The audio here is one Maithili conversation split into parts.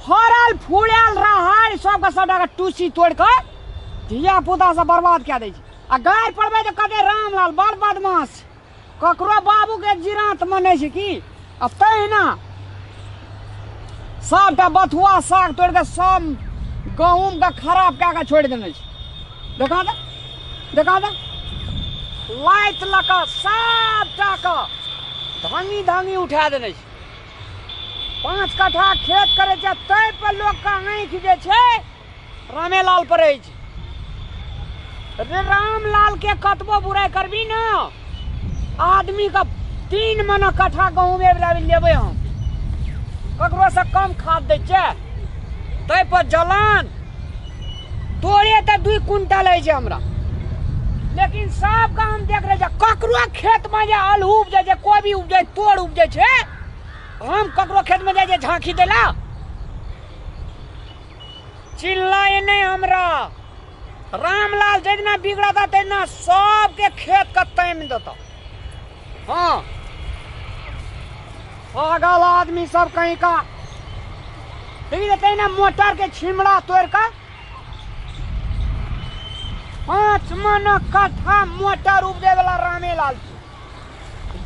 फड़ल फूलल राहड़ सबके सबटा के टूसी तोड़ के धिया पुता सब बर्बाद कए दै छै। आ गारि पड़बै तऽ कहतै रामलाल बड़ बदमाश, ककरो बाबूके जिरात मे नहि छै की। आ तहिना सबटा बथुआ साग तोड़ के सब गहूम के खराब कए के छोड़ि देने छै। देखा दे, देखा दे, लाइट लऽ कऽ सबटा के धांगी धांगी उठा देने छै। 5 कट्ठा खेत करै छै ताहि पर लोकके आँखि जे छै रामेलाल पर अछि। रे रामलाल के कतबो बुराइ करबी ने, आदमी के 3 मना कट्ठा गहूम लेबै हम, ककरो से कम खाद दै छै, ताहि पर जलान तोरे तऽ 2 क्विंटल होइ छै हमरा। लेकिन सबके हम देख रहे छियै ककरो खेतमे जे आलू उपजै छै, कोबी उपजै, तोड़ उपजै छै, हम ककरो खेतमे जाइ छियै झाँकी दै ला, चिल्लाए नहि हमरा। रामलाल जितना बिगड़ता तितना सबके खेत के तामि देता। हाँ, पागल आदमी सब कहीं का। देखिए तहिना मोटर के छिमड़ा तोड़ के 5 मन कट्ठा मोटर उपजै वाला रामेलाल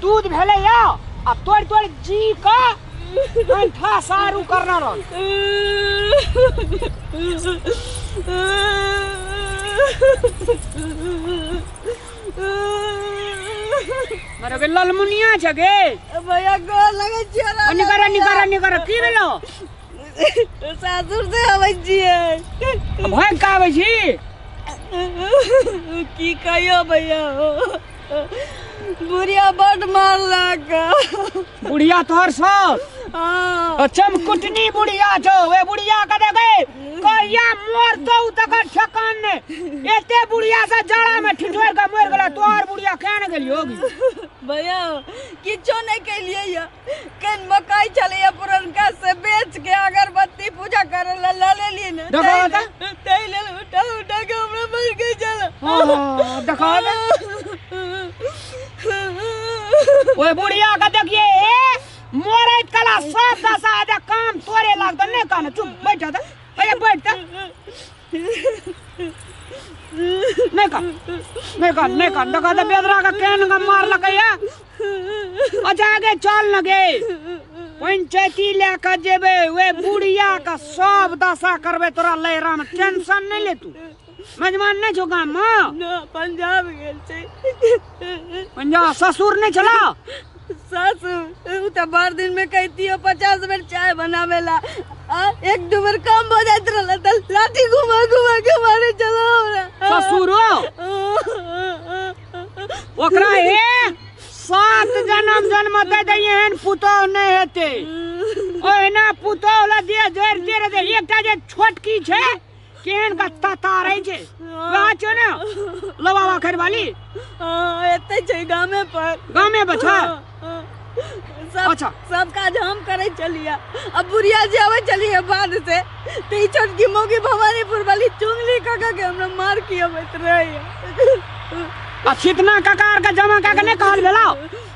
दूध भेलै या आ तोड़ तोड़ जी का कंठा सारू करना रह। मरे गे ललमुनिया छ गे। भैया गोर लगै छियै। निकर निकर निकर, की भेलो? सासुर से आबै छियै। भाग के आबै छी? की कहियो भैया, बुढ़िया बड मारलक। बुढ़िया तोहर सास? हाँ। चमकुटनी बुढ़िया छौ। ए बुढ़िया के देखे कहिया मरतौ तकर ठेकान नै। एते बुढ़िया से जाड़ा में ठिठुर के मरि गेला, तोहर बुढ़िया केना गेलियो होगी? भैया किछो नहीं कैलियै या, कन मकई छलैया पुरनका से बेच के अगरबत्ती पूजा करे ला ल लेलियै ने, देखा त ताहि लेल उठा उठा के हमरा मर गेल छल। हां देखा त ओए बुढ़िया के देखिए मरैत कला सब दशा दे काम तोरे लागत नहीं कहना। चुप बैठ जा, अरे बैठ जा, नहीं कह नहीं कह नहीं कह। देखा त बेदरा के केन के मारलकै या। अच्छा आगे चल न गे, पंचायती ले के जेबे वे बुढ़िया के सब दशा करबे तोरा लहरा में, टेंशन नहीं ले तू। मेजबान नहीं छो गाम में? ना, पंजाब गेल छै। पंजाब ससुर नहीं छला? सासु उ त बार दिन में कहतियो 50 बेर चाय बनावेला, आ 1-2 बेर कम हो जाइत रहल त लाठी घुमा घुमा के मारे चलो हमरा। ससुरो ओकरा हे 7 जन्म जन्म दे दे एहन पुतोह नहीं हेतै। ओहिना पुतोह ला दे जरि दे रे। एकटा जे छोटकी छै केहन का ताता रहै छै, वएह छौ ने लबाबा खैरवाली? हां एतै छै गामे पर। गामे पर छै? सब अच्छा। सब काज हम करै छलियै। अब बुढ़िया जे आबै छलियै बाद से तऽ ई छोटकी मौगी भवानीपुर वाली चुंगली कऽ के हमरा मार के अबैत रहैया। आ छितना काका आर के जमा कऽ के नहि कहल भेलौ?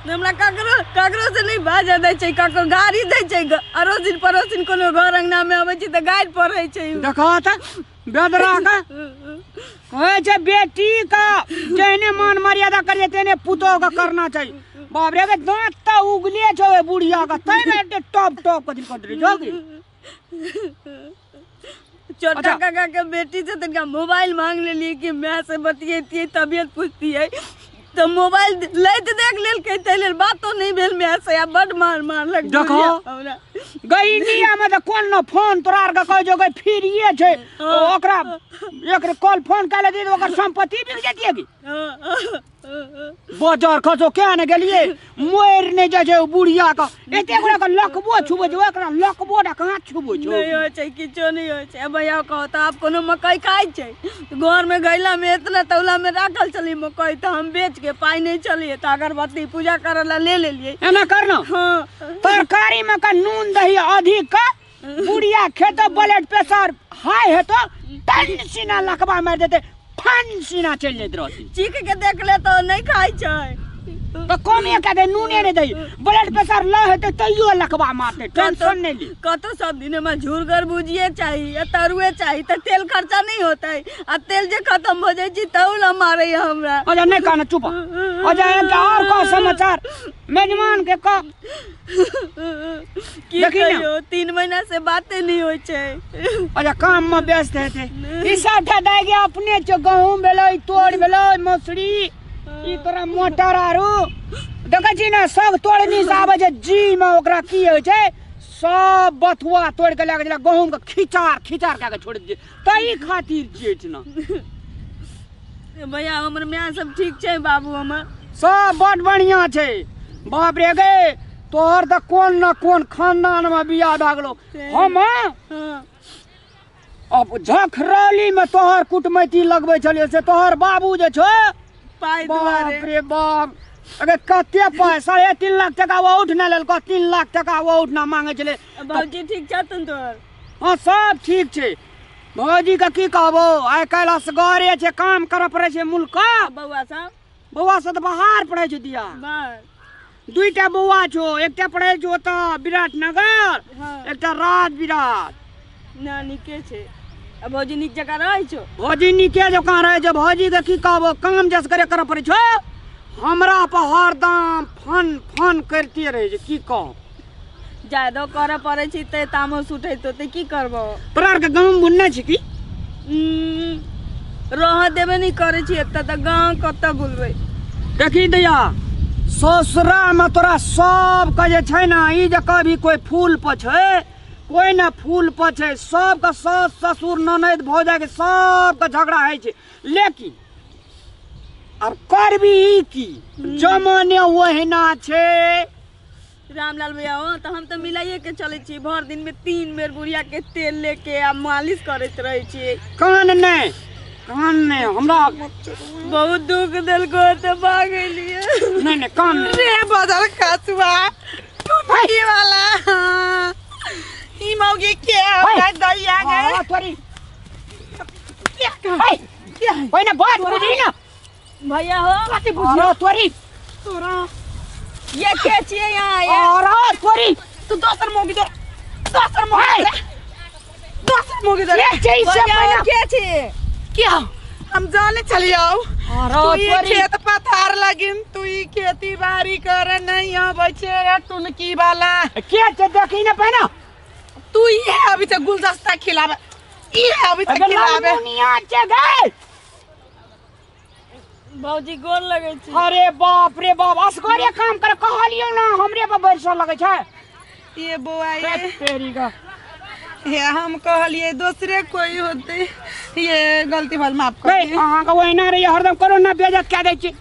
हमरा ककरो ककरो से नहीं बाजऽ दै छै, ककरो गाड़ी दै छै, अड़ोसिन पड़ोसिन कोनो घर अंगना में अबै छै तऽ गारि पड़ै छै। देखो तऽ बेदरा के कहै छै बेटी के जेहने मान मर्यादा करिए तेहने पुतोह के करना चाही। बाप रे, दाँत तऽ उगले छौ ओहि बुढ़िया के, तैमे एते टॉप टॉप कथी करैत रहै छौ की? छोटा अच्छा। काका के बेटी से तनिका मोबाइल मांग लेलियै कि माय से बतियैतियै, तबियत पुछतियै, तऽ मोबाइल लैत देख लेलकै, ताहि लेल बातो नहि भेल माय से। आ बड मार मारलक देखो। बुढ़िया हमरा। गई इंडिया में तऽ कोन न फोन तोरा आर के कहै छौ गई फ्रीये छै, ओकरा एक कॉल फोन कए लेतियै तऽ ओकर सम्पत्ति बिक जैतियै की? बजार खसो किया ने गेलियै, मरि नहि जाइ छै ओ बुढ़िया के। एते गोरा के लकबो छुबै छै, ओकरा लकबो टा कहाँ छुबै छौ? नहि होइ छै, किछो नहि होइ छै। भैया कहो तऽ आब कोनो मकई खाइ छै? घर में घैला में इतना तौला में राखल छलै मकई, तऽ हम बेच के पाइ नहि छलियै तऽ अगरबत्ती पूजा करऽ ला ले लेलियै। एना कर न, हाँ। तरकारी में का नून दही अधिक का बुढ़िया खेतो ब्लड प्रेशर हाई हेतो टन सीना लकबा मारि देते, फन सीना चलि जाइत रहती। चीख के देख ले तऽ नहि खाइ छै। तो कमे कए दे, नूने नहि दही, ब्लड प्रेशर लो हेतै तैयो लकवा मारतै, टेंशन नहि ली। कतौ सब दिन हमरा झुरगर भुजिए चाही आ तरुए चाही तऽ तेल खर्चा नहीं होतै, आ तेल जे खत्म हो जाइ छै तहु ला मारैया हमरा। अच्छा नहि कहना, चुप। अच्छा एकटा और कह समाचार मेजमान के कह। की देखी ने। कहियो, 3 महीना से बाते नहीं होइ छै। अच्छा काम में व्यस्त हेतै। ई सबटा दाइ गे अपने छौ, गहूँम भेलै, तोड़ भेलै, मसुरी, ई तोरा मोटर आरू देखै छी ने, सब तोड़नी से आबै छै जी में, ओकरा की होइ छै सब बथुआ तोड़ के लए के गेलै, गहूँम के खिचार खिचार कए के छोड़ि दै छै, ताहि खातिर छियै एहिठिना। भैया हमर माय सब ठीक छै, बाबू हमर सब बड बढ़िया छै। बाप रे गे, तोहर तऽ कोन न कोन खानदान में बियाह भए गेलौ। हम अब झखरौली में तोहर कुटमैती लगबै छलियै से तोहर बाबू जे छौ पाइ दुआरे, बाप रे बाप, अरे कते पाइ, 3.5 लाख टका वो उठ ना लेलको, 3 लाख टका वो उठ ना मांगे छलै। भौजी ठीक छथुन तोहर? हाँ सब ठीक छै। भौजी के की कहबो, आइ काल्हि असगरे छै, काम करऽ पड़ै छै मुल्क। बौआ सब? बौआ सब तऽ बाहर पढ़ै छै दिया। 2टा बौआ छौ, एकटा पढ़ै छौ ओतऽ विराटनगर, एकटा राज विराट। ना नीके छै। आ भौजी नीक जकाँ रहै छौ? भौजी नीके जकाँ रहै छै। भौजी के की कहबो, काम जस करे करऽ पड़ै छौ, हमरा पर हरदम फन फन करिते रहै छै, की कहब। जादो करऽ पड़ै छै तऽ तामस उठैत होतै, की करबो। तोरा आरके गाँव बुनने छी की? रहऽ देबे नहि करै छी एतऽ, तऽ गाँव कतऽ बुलबै। देखी दैया, ससुरा में तोरा सबके जे छै ने, ई जे कभी कोई फूल पर छै, कोई ने फूल पर छै, सबके सास ससुर ननैद भौजाई के सबके झगड़ा होइ छै। लेकिन अब करबी ई की, जमाने ओहिना छै। रामलाल भैया हो तऽ हम तऽ मिलाइए के चलै छी, भरि दिन में 3 बेर बुढ़िया के तेल लेके आ मालिश करैत रहै छियै। कान नहि, कान नहि, हमरा बहुत दुख देलको तऽ भाग गेलियै। नहि नहि कान नहि। रे बदल खसुआ टूटी वाला ई मौगी के हमरा दैया गए। हाँ, तोरी। पहिने बात बुझी ना भैया हो। कथी बुझियो तोरी? तोरा ये के छियै यहाँ? ये और तोरी तू दोसर मौगी दे, दोसर मौगी दे, दोसर मौगी दे। ये छै से भैया पहिने के छियै? क्या हम जाने चलियो और तू ई तोरी खेत पथार लगिन, तू ई खेती बाड़ी करे नहीं आबै छै टुनकी वाला। के छै देखी ना पहिने? तू ई है अभी से गुलदस्ता खिलावे, ई है अभी से खिलावे। दुनिया छै गए। भौजी गोर लगै छी। अरे बाप रे बाप, असगरे काम कर कहलियो ना, हमरे पर बैसल लगै छै। ये बौआ ये तेरी का हे हम कहलिए दूसरे कोई होते, ये गलती भल माफ कर नहीं, दिए। अहाँ के ओहिना रहिए हरदम करो ना बेइज्जत कए दै छी।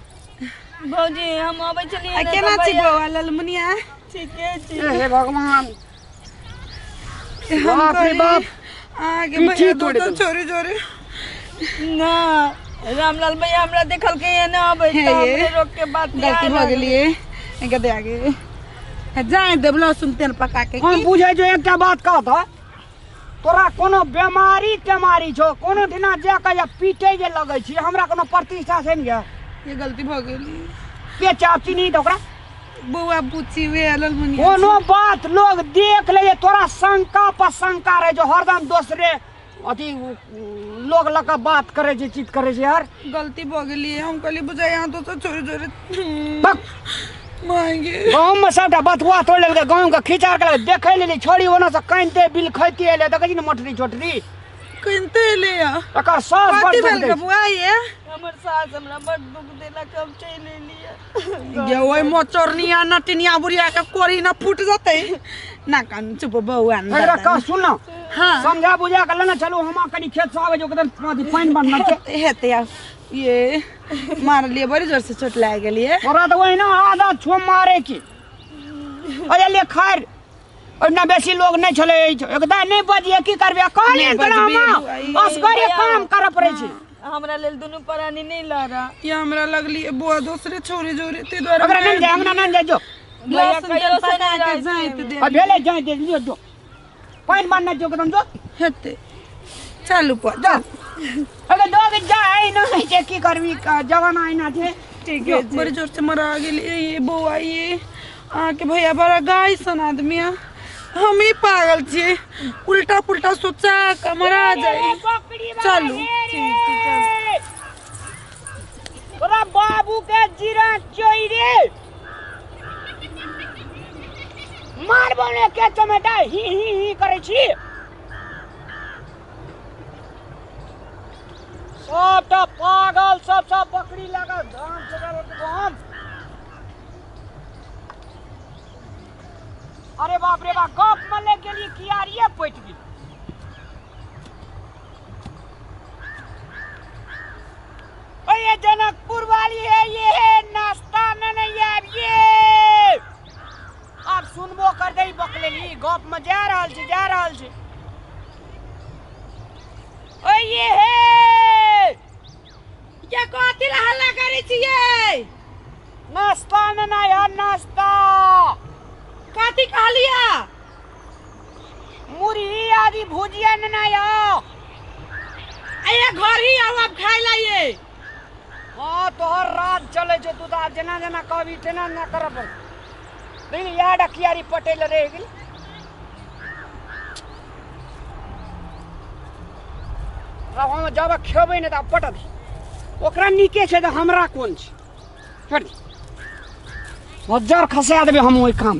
भौजी हम अबै छलियै आ ने केना तऽ छी भैया- बौआ ललमुनिया? ठीके छी। हे भगवान, हम बाप रे कहलिए, बाप, आगे पीठी भैया तोड़ि दोसर देलक। छोरी जोरी। ना रामलाल भैया हमरा देखलकै एना अबै हे तऽ ये, हमरे रोक के बात गलती भऽ गेलिए, इनका दे आगे जाए देब लहसुन तेल पका के। हम बुझै जो एकटा बात कहत, तोरा कोनो बेमारी तेमारी छौ, कोनो दिना जा के या पीटे जे लगै छी, हमरा कोनो प्रतिष्ठा छै ने? ये गलती भऽ गेली। के चाप चीनी तऽ ओकरा बौआ पूछी वे ललमुनिया। कोनो बात लोग देख ले तोरा शंका पर शंका रहे जो हरदम दोसरे अथी लोग लऽ के बात करे छै, चीत करे छै यार। गलती भऽ गेली, हम कहली बुझाइ यहाँ दोसर छोरी जोरी बक। मांगे। गाँव में सबटा बथुआ तोड़ि लेलकै, गाँव के खिचार के देखै लेली छोड़ी ओना से कानिते बिल खैते एलै, देखै छी ने मोटरी छोटरी कानिते एलै या। एकर सास बड़ कथी दुख भेल दै छै। बौआ ये? हमर सास हमरा बड़ दुख देलक, हम चलि एलियै। गे ओहि मोचरनिया नटिनिया बुढ़िया के कोरी न फूट जतै ना कान। चुप बौआ न एकरा कह सुन ना। हाँ। समझा बुझा के लेने चलू, हम कनी खेत से आबै जो अथी पानि बनना छै। हेतै आब। ये मारलियै बड़ी जोर से चोट लागि गेलियै। तोरा तऽ ओहिना आदत छौ मारे के। अरे ले खैर ओहिना बेसी लोग नहि छलै, एकदा नहि बजियै की करबै, कहलियै नहि तोरा बजबियै हम बौआ, ये असगरे काम करऽ पड़ै छै। हमरा लेल दुनू प्राणी नहि लड़ा। ये हमरा लगली बुआ दोसरे छोरी जोरी ते द्वारा ओकरा नहि जाय, अंगना नहि जाय जो। भैया लहसुन कहियो तेल से पका नहि के रहै जाइत छै। दे। आ भेलै जाय दे लियो जो, पानि बान्हने जो एकदम जो हेतै चलू पो जा। अगर लोग जाय नहि छै की करबी, जमाना एना छै। ठीक है बड़ी जोर से मरा गेलियै ये बौआ ये अहाँके भैया बड़ा गाय सन आदमी है हम ही पागल छियै उल्टा पुल्टा सोचा के मरा जाई चलू ठीक छै चल तोरा बाबू के जीरा चोई रे मारबो ने के चमेटा ही ही ही करै छी सबटा पागल सब सब बकरी लगा धान चढ़ल गहूम। अरे बाप रे बाप गप में ले गेली कियारिये पटि गेली। ओ ये जनकपुर वाली है ये है नाश्ता में नहीं आब ये आब सुनबो कर दे बकलेली गप में जा रहल छी जा रहल छी। ओ ये है ये कथी ला हल्ला करै छियै? नाश्ता में ना यार नाश्ता कथी कहलिया? मुरही आदि भुजिया में ना यार। अरे घर ही आओ अब खाय ला ये। हाँ तोहर राज चले छौ तू तऽ जेना जेना कहबी तेना ना करब। देख याद कियारी पटेल रहि गेल। आब हम जब खेबै ने तऽ पटत ओकरा नीके छै तऽ हमरा कोन छै। छोड़ हजार खसा देबै हम ओहि काम।